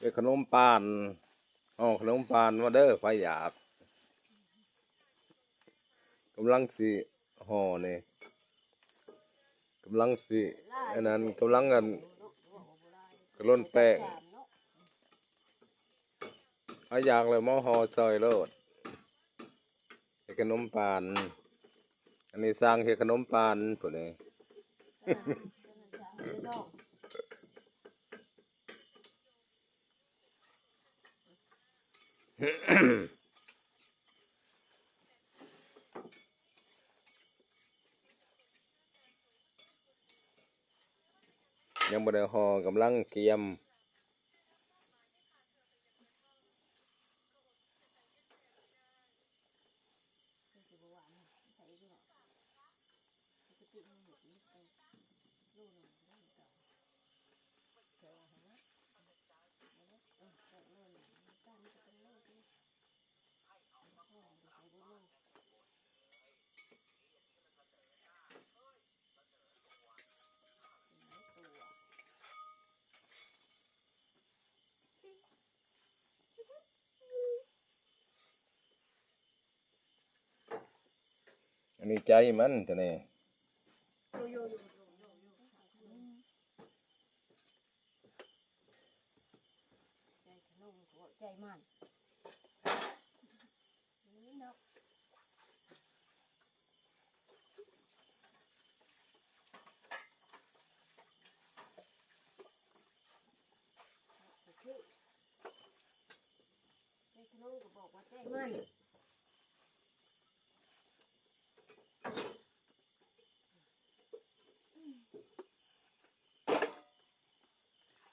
ຮັດຂະໜົມປານ ຫໍ່ຂະໜົມປານມາເດີ ໃຜຢາກ. ກຳລັງຊິຫໍ່ນີ້ ກຳລັງຊິ ອັນນັ້ນ ກຳລັງ ອັນ ກະຫຼົ່ນແປ້ງ. ໃຜຢາກແລ້ວມາຫໍ່ຊ່ອຍໂລດ. ເຮັດຂະໜົມປານ ອັນນີ້ຊ່າງເຮັດຂະໜົມປານຜູ້ນີ້. ຍັງບໍ່ໄດ້ຫໍ່ ກຳລັງກຽມ. ອັນນີ້ໃຈມັນ ຕົວນີ້ ໃຈມັນ.